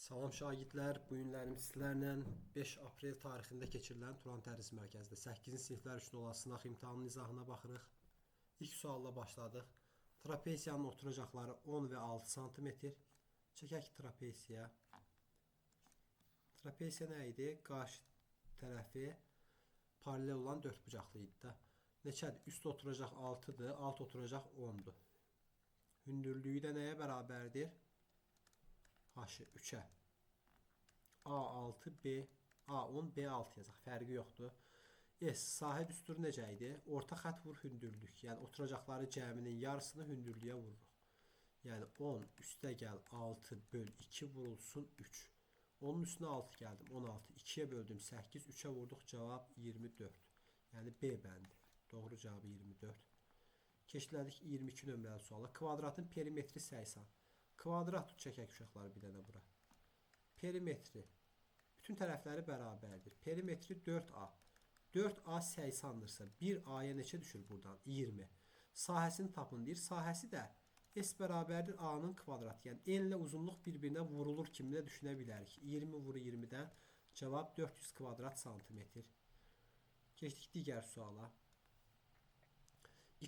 Salam şagirdlər, bu günlərim sizlərlə 5 aprel tarixində keçirilən Turan Tədris Mərkəzində 8-ci siniflər üçün olan sınaq imtahanının izahına baxırıq. İlk sualla başladıq. Trapesiyanın oturacaqları 10 və 6 sm. Çəkək trapesiya. Trapesiya nə idi? Qarşı tərəfi paralel olan dördbucaqlı idi da. Neçədir? Üst oturacaq 6-dır, alt oturacaq 10-dur. Hündürlüyü də nəyə bərabərdir? H 3-ə. A6, B, A10, B6 yazaq. Fərqi yoxdur. S sahə düsturu necə idi? Orta xətt vur hündürlük. Yəni oturacaqları cəminin yarısını hündürlüyə vururuq. Yəni 10 üstə gəl 6 böl 2 vurulsun 3. 10-un üstünə 6 gəldim. 16. 2-yə böldüm 8. 3-ə vurduq. Cavab 24. Yəni B bəndi. Doğru cavabı 24. Keçilədik 22 nömrəli suala. Kvadratın perimetri 80. Kvadrat çəkək uşaqlar bir dənə bura. Perimetri. Bütün tərəfləri bərabərdir. Perimetri 4A. 4A 80-dırsa 1A-ya neçə düşür buradan? 20. Sahəsini tapın deyir. Sahəsi də S bərabərdir A-nın kvadratı. Yəni n ilə uzunluq bir-birinə vurulur kimi də düşünə bilərik. 20 vuru 20-dən cavab 400 kvadrat santimetr. Keçdik digər suala.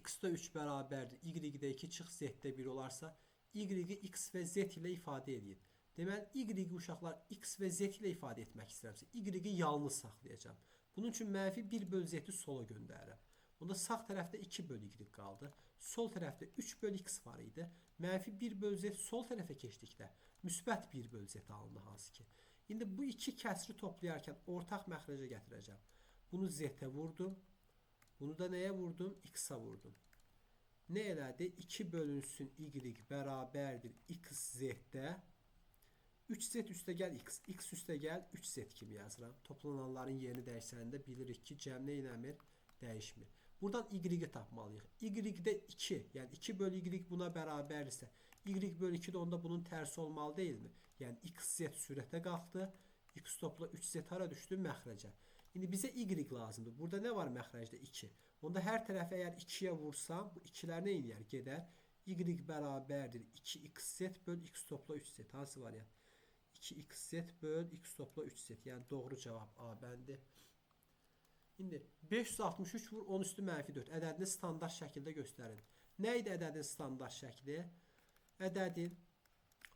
X-də 3 bərabərdir. Y-də 2 çıx Z-də 1 olarsa Y-i X və Z ilə ifadə edin. Deməli, Y-i uşaqlar X və Z ilə ifadə etmək istəyirəmsə, Y-i yalnız saxlayacağam. Bunun üçün mənfi 1 böl Z-i sola göndərirəm. Onda sağ tərəfdə 2 böl Y qaldı. Sol tərəfdə 3 böl X var idi. Mənfi 1 böl Z sol tərəfə keçdikdə müsbət 1 böl Z alındı hansı ki. İndi bu iki kəsri toplayarkən ortaq məxrəcə gətirəcəm. Bunu Z-ə vurdum. Bunu da nəyə vurdum? X-a vurdum. Nə elədi? 2 bölünsün Y bərabərdir XZ-də. 3Z üstə gəl X, X üstə gəl 3Z kimi yazıram. Toplananların yerini dəyişsəndə bilirik ki, cəm nə eləmir? Dəyişmir. Buradan Y-i tapmalıyıq. Y-də 2, yəni 2 bölü Y buna bərabərdirsə, Y bölü 2 də onda bunun tərsi olmalı deyilmi? Yəni XZ sürətə qalxdı. X topla 3Z hara düşdü? Məxrəcə. İndi bizə Y lazımdır. Burada nə var məxrəcdə? 2. Onda hər tərəfə əgər 2-yə vursam, bu 2-lər nə eləyər? Gedər. Y bərabərdir 2xz böl x topla 3z. Hansı variant? 2xz böl x topla 3z. Yəni doğru cavab A bəndi. İndi 563 vur 10 üstü mənfi 4. Ədədini standart şəkildə göstərin. Nə idi ədədin standart şəkli? Ədədin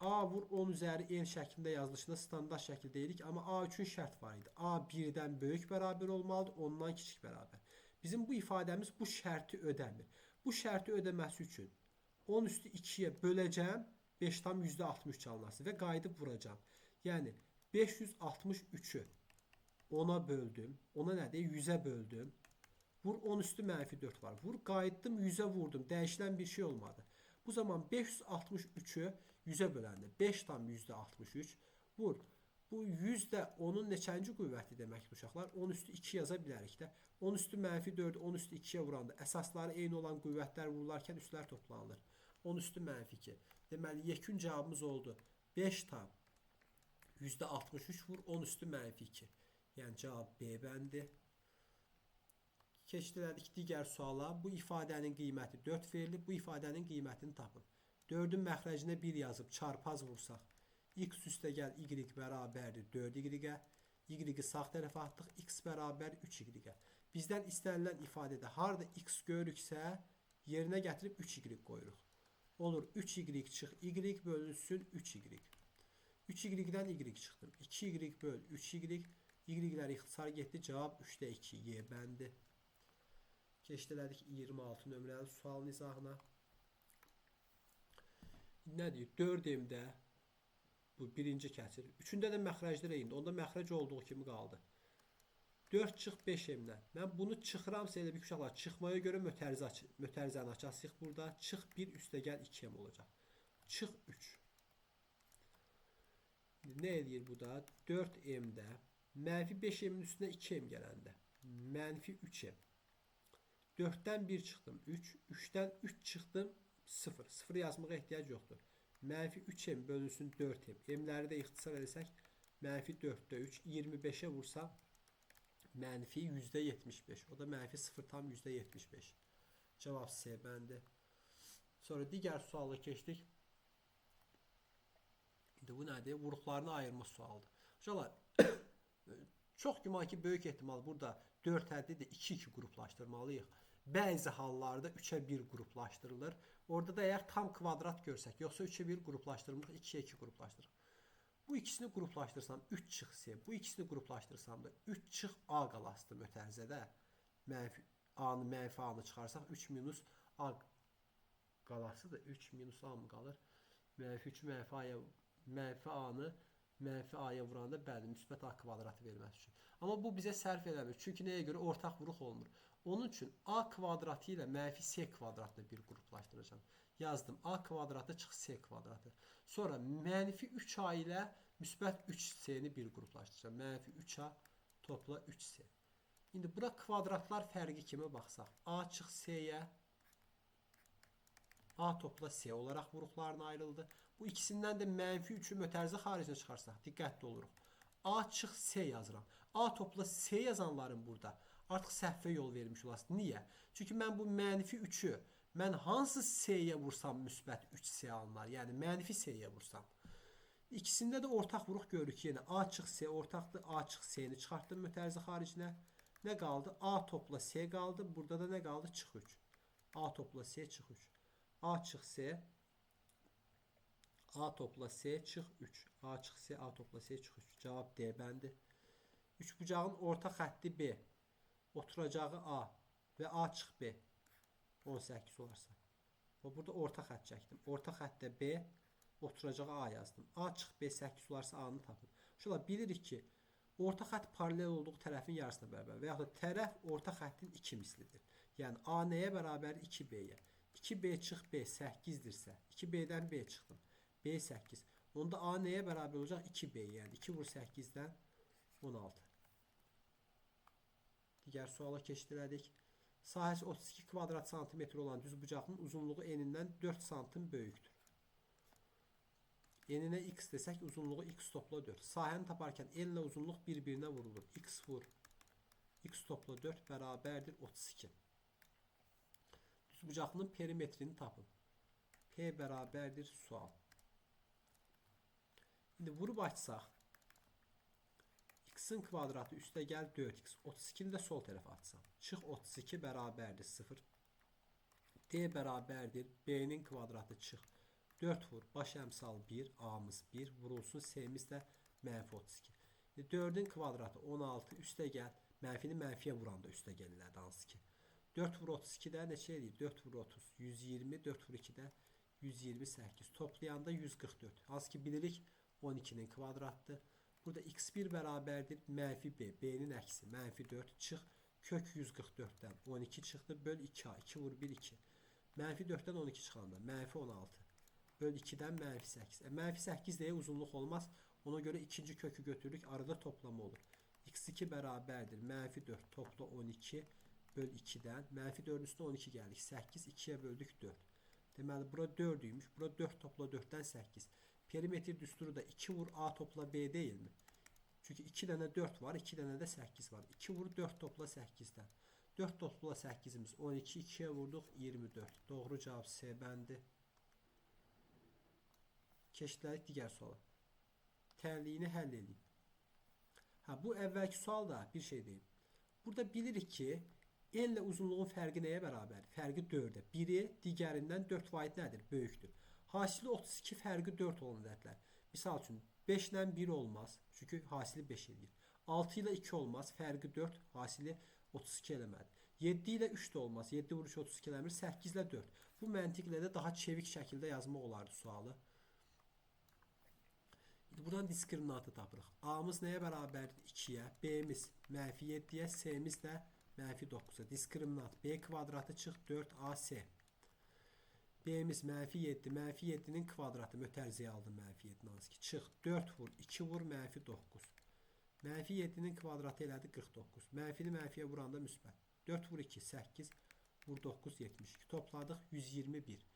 A vur 10 üzəri n şəklində yazılışında standart şəkil deyirik. Amma A üçün şərt var idi. A 1-dən böyük bərabər olmalıdır, 10-dan kiçik bərabər. Bizim bu ifadəmiz bu şərti ödəmir. Bu şərti ödəməsi üçün 10 üstü 2-yə böləcəm, 5,63 alınası və qayıdıb vuracağam. Yəni 563-ü 10-a böldüm. 10-a nədir? 100-ə böldüm. Vur 10 üstü mənfi 4 var. Vur qayıtdım 100-ə vurdum. Dəyişilən bir şey olmadı. Bu zaman 563-ü 100-ə böləndə 5,63 vur. Bu 100 də onun neçənci qüvvəti deməkdir uşaqlar? 10 üstü 2 yaza bilərik də. 10 üstü mənfi 4-ü 10 üstü 2-yə vuranda əsasları eyni olan qüvvətlər vurularkən üstlər toplanılır. 10 üstü mənfi 2. Deməli, yekun cavabımız oldu. 5,63 vur 10 üstü mənfi 2. Yəni cavab B bəndi. Keçdilədik digər suala. Bu ifadənin qiyməti 4 verilib. Bu ifadənin qiymətini tapın. 4-ün məxrəcinə 1 yazıb çarpaz vursaq. X üstə gəl Y bərabərdir 4Y-ə. Y-i sağ tərəfə atdıq. X bərabər 3Y-ə. Bizdən istənilən ifadədə harda X görürüksə, yerinə gətirib 3Y qoyuruq. Olur 3Y çıx Y bölünsün 3Y. 3Y-dən Y çıxdım. 2Y böl 3Y. Y-lər ixtisar getdi. Cavab 3-də 2 Y bəndi. Keçdilədik 26 nömrəli sualın izahına. Nə deyir? 4M-də bu birinci kəsir. Üçündə də məxrəclər eynidir. Onda məxrəc olduğu kimi qaldı. 4 çıx 5M-dən. Mən bunu çıxıramsa elə bir uşaqlar çıxmaya görə mötərizəni açasıq burada. Çıx 1 üstə gəl 2M olacaq. Çıx 3. Nə eləyir bu da? 4M-də mənfi 5M-in üstünə 2M gələndə mənfi 3M. 4-dən 1 çıxdım 3, 3-dən 3 çıxdım 0. 0 yazmağa ehtiyac yoxdur. Mənfi 3M bölünsün 4M. M-ləri də ixtisar eləsək mənfi 4-də 3, 25-ə vursam mənfi %75. O da mənfi 0,75. Cavab C bəndi. Sonra digər suala keçdik. İndi bu nədir? Vuruqlarını ayırma sualıdır. Uşaqlar, çox güman ki, böyük ehtimal burada 4 həddi də 2-2 qruplaşdırmalıyıq. Bəzi hallarda 3-ə 1 qruplaşdırılır. Orada da əgər tam kvadrat görsək, yoxsa 3-ə 1 qruplaşdırmırıq, 2-yə 2 qruplaşdırırıq. Bu ikisini qruplaşdırsam 3 çıx C, bu ikisini qruplaşdırsam da 3 çıx A qalasıdır mötərizədə. Mənfi A-nı, mənfi A-nı çıxarsaq 3 minus A qalasıdır. 3 minus A mı qalır? Mənfi 3 mənfi A-ya, mənfi A-nı mənfi A-ya vuranda bəli, müsbət A kvadratı verməsi üçün. Amma bu bizə sərf eləmir. Çünki nəyə görə ortaq vuruq olmur. Onun üçün A kvadratı ilə mənfi C kvadratını bir qruplaşdıracağam. Yazdım. A kvadratı çıx C kvadratı. Sonra mənfi 3A ilə müsbət 3C-ni bir qruplaşdıracağam. Mənfi 3A topla 3C. İndi bura kvadratlar fərqi kimi baxsaq. A çıx C-yə, A topla C olaraq vuruqlarına ayrıldı. Bu ikisindən də mənfi 3-ü mötərizə xaricinə çıxarsaq, diqqətli oluruq. A çıx C yazıram. A topla C yazanların burada artıq səhvə yol vermiş olasın. Niyə? Çünki mən bu mənfi 3-ü mən hansı C-yə vursam müsbət 3C alınar. Yəni mənfi C-yə vursam. İkisində də ortaq vuruq görürük ki, yenə A çıx C ortaqdır. A çıx C-ni çıxartdım mötərizə xaricinə. Nə qaldı? A topla C qaldı. Burada da nə qaldı? Çıx 3. A topla C çıx 3. A çıx C, A topla C çıx 3. A çıx C, A topla C çıx 3. Cavab D bəndi. Üçbucağın orta xətti B, oturacağı A və A çıx B 18 olarsa. Və burada orta xətt çəkdim. Orta xəttdə B, oturacağı A yazdım. A çıx B 8 olarsa A-nı tapın. Şöyle bilirik ki, orta xətt paralel olduğu tərəfin yarısına bərabər və yaxud da tərəf orta xəttin 2 mislidir. Yəni A nəyə bərabərdir? 2B-yə. 2B çıx B 8-dirsə, 2B-dən B çıxdım. B 8. Onda A nəyə bərabər olacaq? 2B. Yəni 2 vur 8-dən 16. Digər suala keçid elədik. Sahəsi 32 kvadrat santimetr olan düzbucaqlının uzunluğu enindən 4 santim böyükdür. Eninə x desək, uzunluğu x topla 4. Sahəni taparkən enlə uzunluq bir-birinə vurulur. X vur x topla 4 bərabərdir 32. Düzbucaqlının perimetrini tapın. P bərabərdir sual. İndi vurub açsaq, x-in kvadratı üstə gəl 4x. 32-ni də sol tərəfə atsam. Çıx 32 bərabərdir 0. D bərabərdir B-nin kvadratı çıx 4 vur. Baş əmsal 1, A-mız 1 vurulsun, C-miz də mənfi 32. 4-ün kvadratı 16 üstə gəl. Mənfini mənfiyə vuranda üstə gəlirlər hansı ki. 4 vur 32 də neçə eləyir? 4 vur 30, 120, 4 vur 2 də 128. Toplayanda 144. Hansı ki bilirik 12-nin kvadratıdır. Burada x1 bərabərdir mənfi b, b-nin əksi, mənfi 4 çıx, kök 144-dən 12 çıxdı, böl 2a, 2 vur 1, 2. Mənfi 4-dən 12 çıxanda mənfi 16, böl 2-dən mənfi 8. Mənfi 8 deyə uzunluq olmaz, ona görə ikinci kökü götürürük, arada toplama olur. x2 bərabərdir mənfi 4 topla 12, böl 2-dən, mənfi 4-ün üstünə 12 gəldik, 8, 2-yə böldük 4. Deməli, bura 4 imiş, bura 4 topla 4-dən 8. Perimetr düsturu da 2 vur A topla B deyilmi? Çünki 2 dənə 4 var, 2 dənə də 8 var. 2 vur 4 topla 8-dən. 4 topla 8-imiz 12, 2-yə vurduq 24. Doğru cavab C bəndi. Keçdik digər suala. Tənliyini həll edin. Ha, bu əvvəlki sual da bir şey deyim. Burada bilirik ki, enlə uzunluğun fərqi nəyə bərabərdir? Fərqi 4-ə. Biri digərindən 4 vahid nədir? Böyükdür. Hasili 32 fərqi 4 olan ədədlər. Misal üçün 5 ilə 1 olmaz. Çünki hasili 5 eləyir. 6 ilə 2 olmaz. Fərqi 4, hasili 32 eləmədi. 7 ilə 3 də olmaz. 7 vur 3 32 eləmir. 8 ilə 4. Bu məntiqlə də daha çevik şəkildə yazmaq olardı sualı. İndi buradan diskriminantı tapırıq. A-mız nəyə bərabərdir? 2-yə. B-miz mənfi 7-yə. C-miz də mənfi 9-a. Diskriminant B kvadratı çıx 4AC. B-miz mənfi 7. Mənfi 7-nin kvadratı mötərizəyə aldım mənfi 7-ni hansı ki. Çıx 4 vur 2 vur mənfi 9. Mənfi 7-nin kvadratı elədi 49. Mənfini mənfiyə vuranda müsbət. 4 vur 2 8 vur 9 72. Topladıq 121.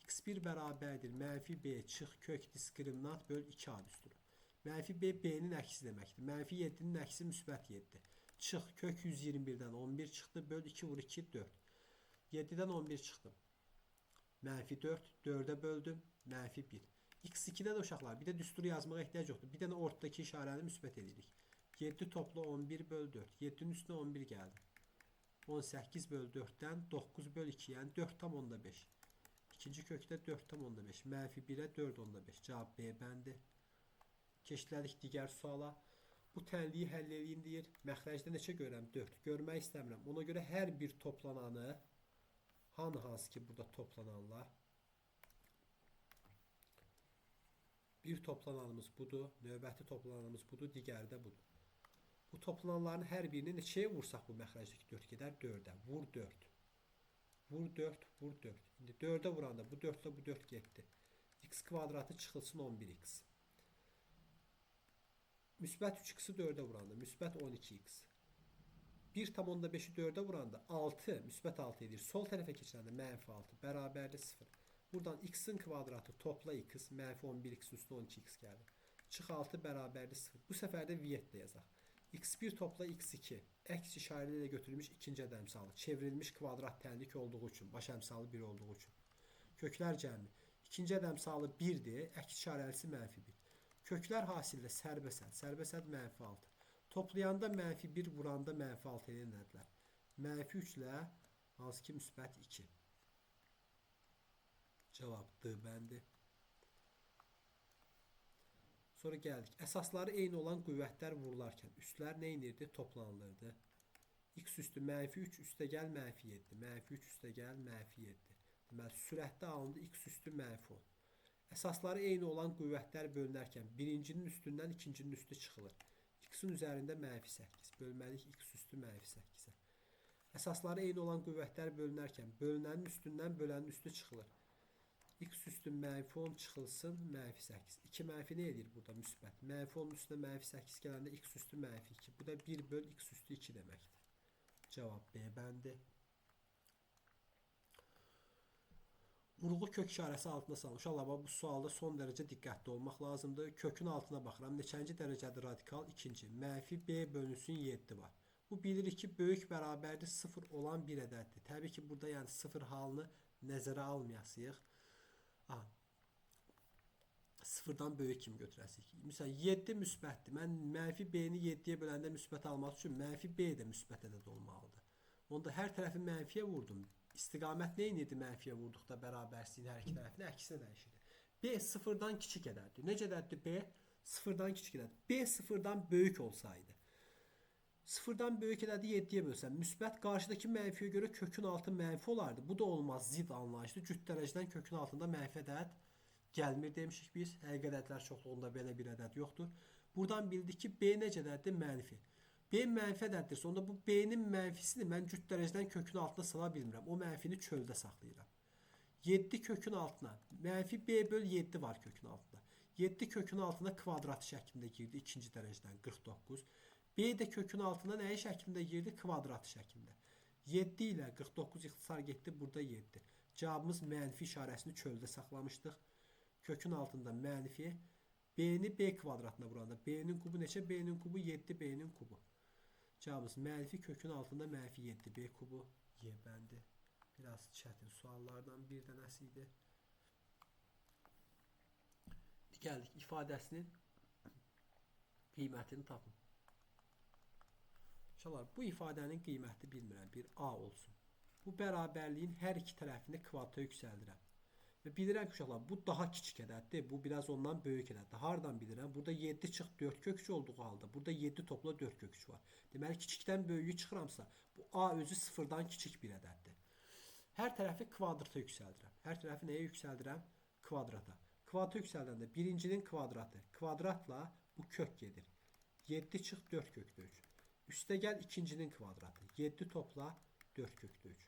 x1 bərabərdir mənfi B çıx kök diskriminant böl 2A düsturu. Mənfi B B-nin əksi deməkdir. Mənfi 7-nin əksi müsbət 7. Çıx kök 121-dən 11 çıxdı. Böl 2 vur 2 4. 7-dən 11 çıxdı. Mənfi 4, 4-ə böldüm, mənfi 1. X2-də də uşaqlar, bir də düsturu yazmağa ehtiyac yoxdur. Bir dənə ortadakı işarəni müsbət edirik. 7 topla 11 böl 4. 7-nin üstünə 11 gəldi. 18 böl 4-dən 9 böl 2, yəni 4,5. İkinci kökdə 4,5. Mənfi 1-ə 4,5. Cavab B bəndi. Keçilədik digər suala. Bu tənliyi həll eləyin deyir. Məxrəcdə neçə görürəm? 4. Görmək istəmirəm. Ona görə hər bir toplananı, hansı ki burada toplananlar, bir toplananımız budur, növbəti toplananımız budur, digəri də budur. Bu toplananların hər birini neçəyə vursaq bu məxrəcdəki 4 gedər? 4-ə. Vur 4. Vur 4, vur 4. İndi 4-ə vuranda bu 4 ilə bu 4 getdi. X kvadratı çıxılsın 11x. Müsbət 3x-i 4-ə vuranda müsbət 12x. 1,5-i 4-ə vuranda 6, müsbət 6 edir. Sol tərəfə keçirəndə mənfi 6, bərabərdir 0. Buradan x-in kvadratı topla x, mənfi 11x-in üstünə 12x gəlir. Çıx 6 bərabərdir 0. Bu səfər də Viet-də yazaq. X1 topla x2, əks işarə ilə götürülmüş ikinci ədəd əmsalı, çevrilmiş kvadrat tənlik olduğu üçün, baş əmsalı 1 olduğu üçün. Köklər cəmi. İkinci ədəd əmsalı 1-dir, əks işarəlisi mənfi 1. Köklər hasildə sərbəst hədd, sərbəst hədd mənfi 6. Toplayanda mənfi 1, vuranda mənfi 6 eləyən ədədlər. Mənfi 3 ilə hansı ki müsbət 2. Cavab D bəndi. Sonra gəldik. Əsasları eyni olan qüvvətlər vurularkən üstlər nə edirdi? Toplanılırdı. X üstü mənfi 3 üstə gəl mənfi 7. Mənfi 3 üstə gəl mənfi 7. Deməli, sürətdə alındı x üstü mənfi 10. Əsasları eyni olan qüvvətlər bölünərkən birincinin üstündən ikincinin üstü çıxılır. X-in üzərində mənfi 8. Bölməliyik x üstü mənfi 8-ə. Əsasları eyni olan qüvvətlər bölünərkən bölünənin üstündən bölənin üstü çıxılır. X üstü mənfi 10 çıxılsın mənfi 8. 2 mənfi nə edir burada? Müsbət. Mənfi 10-un üstünə mənfi 8 gələndə x üstü mənfi 2. Bu da 1 böl x üstü 2 deməkdir. Cavab B bəndi. Vurğu kök işarəsi altına salınmış. Uşaqlar, bu sualda son dərəcə diqqətli olmaq lazımdır. Kökün altına baxıram. Neçənci dərəcədir radikal? İkinci. Mənfi B bölünsün 7 var. Bu bilirik ki, böyük bərabərdir 0 olan bir ədəddir. Təbii ki, burada yəni 0 halını nəzərə almayasıyıq. Aha. 0-dan böyük kimi götürəsik. Məsələn, 7 müsbətdir. Mən mənfi B-ni 7-yə böləndə müsbət almaq üçün mənfi B də müsbət ədəd olmalıdır. Onda hər tərəfi mənfiyə vurdum. İstiqamət nə edirdi mənfiyə vurduqda bərabərsizliyin hər iki tərəfini əksinə dəyişirdi. B 0-dan kiçik ədəddir. Necə ədəddir B? 0-dan kiçik ədəd. B 0-dan böyük olsaydı. 0-dan böyük ədədi 7-yə bölsəm, müsbət qarşıdakı mənfiyə görə kökün altı mənfi olardı. Bu da olmaz, zid anlayışlı. Cüt dərəcədən kökün altında mənfi ədəd gəlmir demişik biz. Həqiqi ədədlər çoxluğunda belə bir ədəd yoxdur. Buradan bildik ki, B necə ədəddir? Mənfi. B mənfi ədəddirsə, onda bu B-nin mənfisini mən cüt dərəcədən kökün altına sala bilmirəm. O mənfini çöldə saxlayıram. 7 kökün altına, mənfi B böl 7 var kökün altında. 7 kökün altına kvadrat şəklində girdi ikinci dərəcədən 49. B də kökün altına nəyin şəklində girdi? Kvadrat şəklində. 7 ilə 49 ixtisar getdi, burada 7. Cavabımız mənfi işarəsini çöldə saxlamışdıq. Kökün altında mənfi. B-ni B kvadratına vuranda B-nin kubu neçə? B-nin kubu 7 B-nin kubu. Cavabımız mənfi kökün altında mənfi 7 B kubu. Y bəndi. Biraz çətin suallardan bir dənəsi idi. Gəldik ifadəsinin qiymətini tapın. Uşaqlar, bu ifadənin qiyməti bilmirəm, bir A olsun. Bu bərabərliyin hər iki tərəfini kvadrata yüksəldirəm. Və bilirəm ki, uşaqlar, bu daha kiçik ədəddir, bu biraz ondan böyük ədəddir. Hardan bilirəm? Burada 7 çıx 4 kök 3 olduğu halda, burada 7 topla 4 kök 3 var. Deməli, kiçikdən böyüyü çıxıramsa, bu A özü sıfırdan kiçik bir ədəddir. Hər tərəfi kvadrata yüksəldirəm. Hər tərəfi nəyə yüksəldirəm? Kvadrata. Kvadrata yüksəldəndə birincinin kvadratı. Kvadratla bu kök gedir. 7 çıx 4 kökdə 3. Üstə gəl ikincinin kvadratı. 7 topla 4 kökdə 3.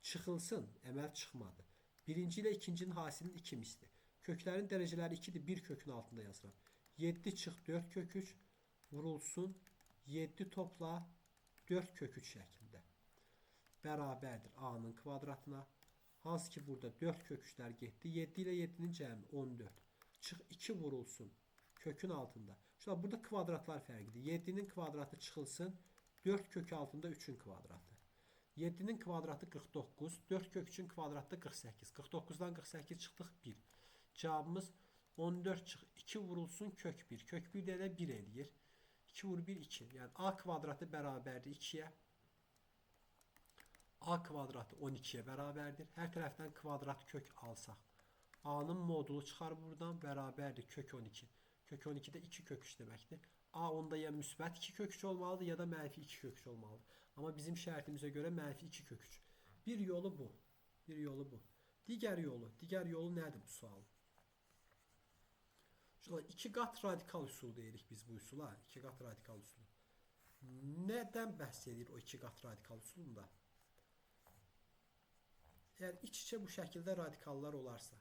Çıxılsın, əməl çıxmadı. Birinci ilə ikincinin hasilinin 2 misli. Köklərin dərəcələri 2-dir, 1 kökün altında yazıram. 7 çıx 4 kök 3 vurulsun 7 topla 4 kök 3 şəklində. Bərabərdir A-nın kvadratına. Hansı ki burada 4 kök 3'lər getdi. 7 ilə 7-nin cəmi 14. Çıx 2 vurulsun kökün altında. Şurada burada kvadratlar fərqidir. 7-nin kvadratı çıxılsın 4 kök altında 3-ün kvadratı. 7-nin kvadratı 49, 4 kök 3-ün kvadratı 48. 49-dan 48 çıxdıq 1. Cavabımız 14 çıx 2 vurulsun kök 1. Kök 1 də elə 1 eləyir. 2 vur 1 2. Yəni A kvadratı bərabərdir 2-yə. A kvadratı 12-yə bərabərdir. Hər tərəfdən kvadrat kök alsaq. A-nın modulu çıxar buradan bərabərdir kök 12. Kök 12 də 2 kök 3 deməkdir. A onda ya müsbət 2 kök 3 olmalıdır ya da mənfi 2 kök 3 olmalıdır. Amma bizim şərtimizə görə mənfi 2 kök 3. Bir yolu bu. Bir yolu bu. Digər yolu nədir bu sualın? Şurada 2 qat radikal üsulu deyirik biz bu üsula. 2 qat radikal üsulu. Nədən bəhs edir o 2 qat radikal üsulunda? Əgər iç-içə bu şəkildə radikallar olarsa,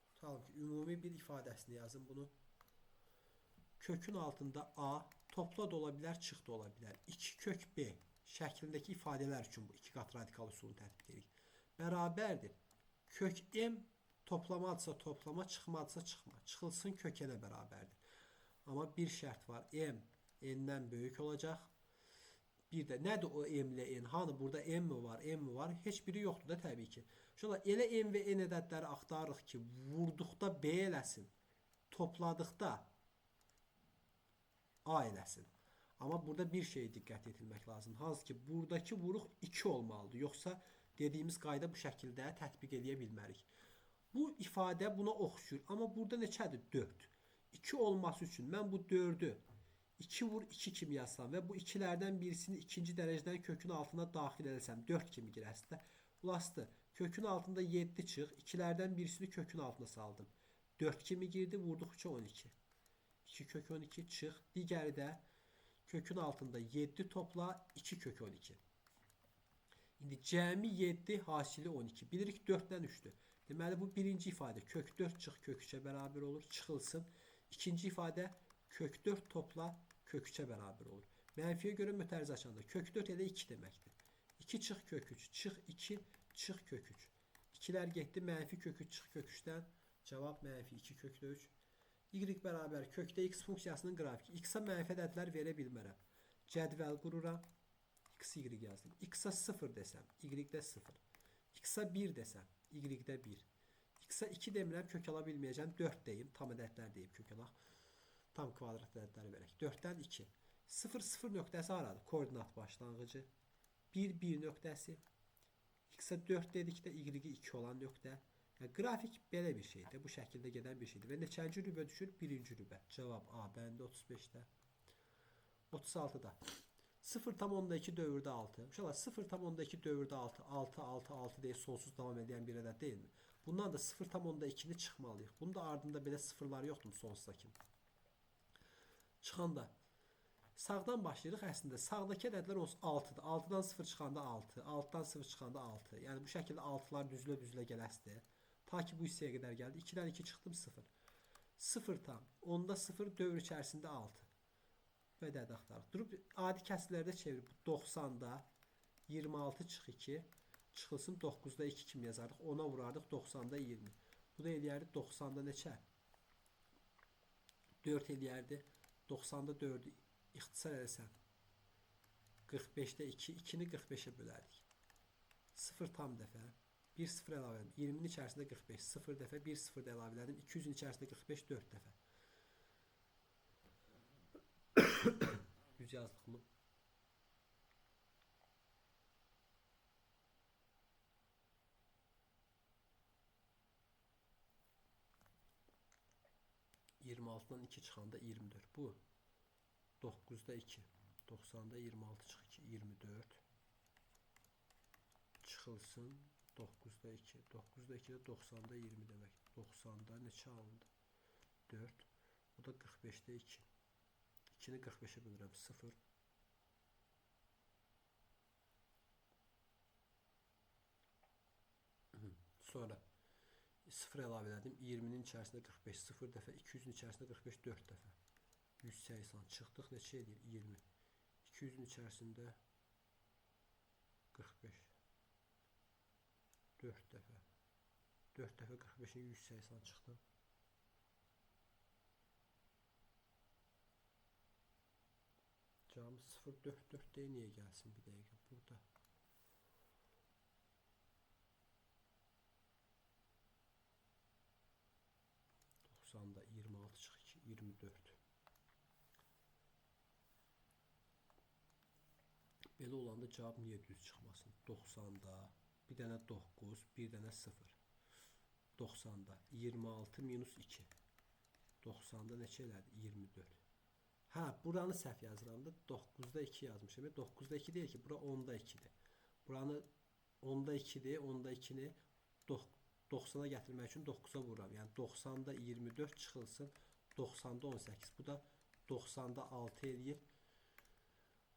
tutalım ki, ümumi bir ifadəsini yazın bunu. Kökün altında A topla da ola bilər, çıx da ola bilər. 2 kök B şəklindəki ifadələr üçün bu 2 qat radikal üsulunu tətbiq edirik. Bərabərdir. Kök M toplamadırsa toplama, çıxmadırsa çıxma. Çıxılsın kök N-ə bərabərdir. Amma bir şərt var. M N-dən böyük olacaq. Bir də nədir o M ilə N? Hanı burada M mi var, M mi var? Heç biri yoxdur da təbii ki. Şöyle elə M və N ədədləri axtarırıq ki, vurduqda B eləsin, topladıqda A eləsin. Amma burada bir şeyə diqqət yetirmək lazımdır. Hansı ki, buradakı vuruq 2 olmalıdır. Yoxsa dediyimiz qayda bu şəkildə tətbiq eləyə bilmərik. Bu ifadə buna oxşuyur. Amma burada neçədir? 4. 2 olması üçün mən bu 4-ü 2 vur 2 kimi yazsam və bu ikilərdən birisini ikinci dərəcədən kökün altına daxil eləsəm 4 kimi girəsə də. Ulastı. Kökün altında 7 çıx. İkilərdən birisini kökün altına saldım. 4 kimi girdi. Vurduq 3-ə 12. 2 kök 12 çıx. Digəri də kökün altında 7 topla 2 kök 12. İndi cəmi 7 hasili 12. Bilirik 4-dən 3-dür. Deməli bu birinci ifadə kök 4 çıx kök 3-ə bərabər olur. Çıxılsın. İkinci ifadə kök 4 topla kök 3-ə bərabər olur. Mənfiyə görə mötərizə açanda kök 4 elə 2 deməkdir. 2 çıx kök 3, çıx 2, çıx kök 3. 2'lər getdi. Mənfi kök 3 çıx kök 3-dən cavab mənfi 2 kök 3. Y bərabər kökdə x funksiyasının qrafiki. X-a mənfi ədədlər verə bilmərəm. Cədvəl qururam. X, Y yazdım. X-a 0 desəm, Y-də 0. X-a 1 desəm, Y-də 1. X-a 2 demirəm, kök ala bilməyəcəm. 4 deyim, tam ədədlər deyim, kök alaq. Tam kvadrat ədədləri verək. 4-dən 2. 0, 0 nöqtəsi haradır? Koordinat başlanğıcı. 1, 1 nöqtəsi. X-a 4 dedikdə Y-i 2 olan nöqtə. Yəni, qrafik belə bir şeydir. Bu şəkildə gedən bir şeydir. Və neçənci rübə düşür? Birinci rübə. Cavab A bəndi 35-də. 36-da. 0,2 dövrdə 6. Uşaqlar 0,2 dövrdə 6, 6, 6, 6 deyə sonsuz davam edən bir ədəd deyilmi? Bundan da 0,2-ni çıxmalıyıq. Bunun da ardında belə sıfırlar yoxdur sonsuza kimi. Çıxanda sağdan başlayırıq əslində. Sağdakı ədədlər 6-dır. 6-dan 0 çıxanda 6, 6-dan 0 çıxanda 6. Yəni bu şəkildə 6-lar düzülə-düzülə gələsidir. Ta ki bu hissəyə qədər gəldi. 2-dən 2 çıxdım 0. 0 tam. Onda 0 dövr içərisində 6. Bu ədədi axtarırıq. Durub adi kəsirlərdə çevirib 90-da 26 çıx 2 çıxılsın 9-da 2 kimi yazardıq. 10-a vurardıq 90-da 20. Bu da eləyərdi 90-da neçə? 4 eləyərdi. 90-da 4-ü ixtisar eləsən 45-də 2, 2-ni 45-ə bölərdik. 0 tam dəfə 1 0 əlavə elədim. 20-nin içərisində 45, 0 dəfə 1 0 də əlavə elədim. 200-ün içərisində 45, 4 dəfə. Düz yazdıq mı? ...26-dan 2 çıxanda 24. Bu 9-da 2. 90-da 26 çıx 2. 24. Çıxılsın 9-da 2. 9-da 2 də 90-da 20 demək. 90-da neçə alındı? 4. O da 45-də 2. 2-ni 45-ə bölürəm. 0. Sonra 0 əlavə elədim. 20-nin içərisində 45, 0 dəfə, 200-ün içərisində 45, 4 dəfə. 180 çıxdıq. Neçə edir? 20. 200-ün içərisində 45. 4 dəfə. 4 dəfə 45-in 180 çıxdı. Cavabımız 0, 4, 4 deyə niyə gəlsin bir dəqiqə burada? Elə olanda cavab niyə düz çıxmasın? 90-da bir dənə 9, bir dənə 0. 90-da 26 minus 2. 90-da neçə elədi? 24. Hə, buranı səhv yazıram da. 9-da 2 yazmışam. 9-da 2 deyil ki, bura 10-da 2-dir. Buranı 10-da 2-dir. 10-da 2-ni 90-a gətirmək üçün 9-a vururam. Yəni 90-da 24 çıxılsın. 90-da 18. Bu da 90-da 6 eləyir.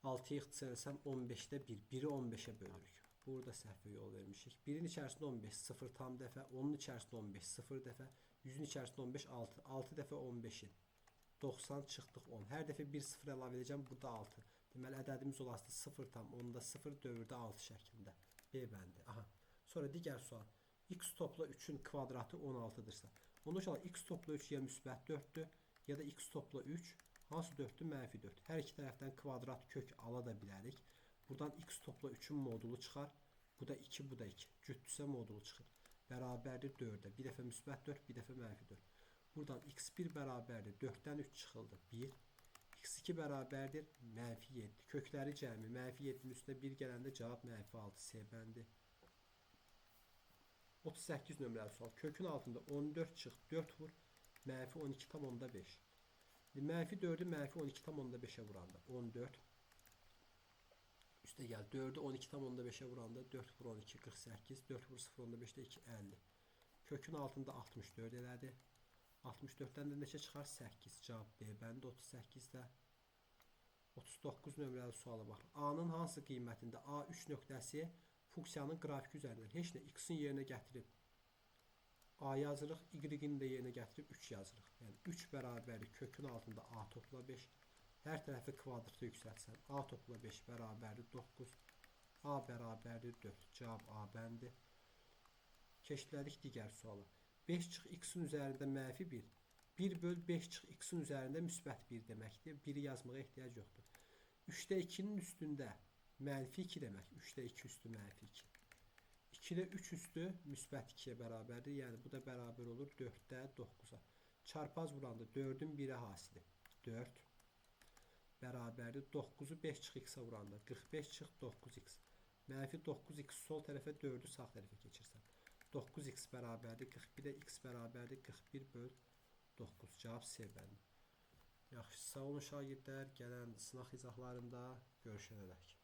6-yı ixtisar etsəm 15-də 1. 1-i 15-ə bölürük. Burada səhvə yol vermişik. 1-in içərisində 15 0 tam dəfə, 10-un içərisində 15 0 dəfə, 100-ün içərisində 15 6. 6 dəfə 15-in 90 çıxdıq 10. Hər dəfə 1 0 əlavə edəcəm. Burada 6. Deməli ədədimiz olasıdır 0 tam 10-da 0 dövrdə 6 şəklində. B bəndi. Aha. Sonra digər sual. X topla 3-ün kvadratı 16-dırsa. Onda uşaqlar x topla 3 ya müsbət 4-dür ya da x topla 3 hansı 4-dür? Mənfi 4. Hər iki tərəfdən kvadrat kök ala da bilərik. Buradan x topla 3-ün modulu çıxar. Bu da 2, bu da 2. Cütdürsə modulu çıxır. Bərabərdir 4-ə. Bir dəfə müsbət 4, bir dəfə mənfi 4. Buradan x1 bərabərdir 4-dən 3 çıxıldı. 1. x2 bərabərdir mənfi 7. Kökləri cəmi mənfi 7-nin üstünə 1 gələndə cavab mənfi 6. C bəndi. 38 nömrəli sual. Kökün altında 14 çıx 4 vur. Mənfi 12,5. Mənfi 4-ü mənfi 12,5-ə vuranda 14. Üstə gəl 4-ü 12,5-ə vuranda 4 vur 12 48, 4 vur 0,5-də 2 50. Kökün altında 64 elədi. 64-dən də neçə çıxar? 8. Cavab B bəndi 38-də. 39 nömrəli suala baxırıq. A-nın hansı qiymətində A3 nöqtəsi funksiyanın qrafiki üzərindən heç nə x-in yerinə gətirib A yazırıq, y-in də yerinə gətirib 3 yazırıq. Yəni 3 bərabərdir kökün altında A topla 5. Hər tərəfi kvadrata yüksəltsən A topla 5 bərabərdir 9. A bərabərdir 4. Cavab A bəndi. Keçdilər digər suala. 5 çıx x-in üzərində mənfi 1. 1 böl 5 çıx x-in üzərində müsbət 1 deməkdir. 1-i yazmağa ehtiyac yoxdur. 3-də 2-nin üstündə mənfi 2 demək. 3-də 2 üstü mənfi 2. 2-də 3 üstü müsbət 2-yə bərabərdir. Yəni bu da bərabər olur 4-də 9-a. Çarpaz vuranda 4-ün 1-ə hasili. 4 bərabərdir. 9-u 5 çıx x-ə vuranda 45 çıx 9x. Mənfi 9x sol tərəfə 4-ü sağ tərəfə keçirsən. 9x bərabərdir 41-ə, x bərabərdir 41 böl 9. Cavab C bəndi. Yaxşı, sağ olun şagirdlər. Gələn sınaq izahlarında görüşənədək.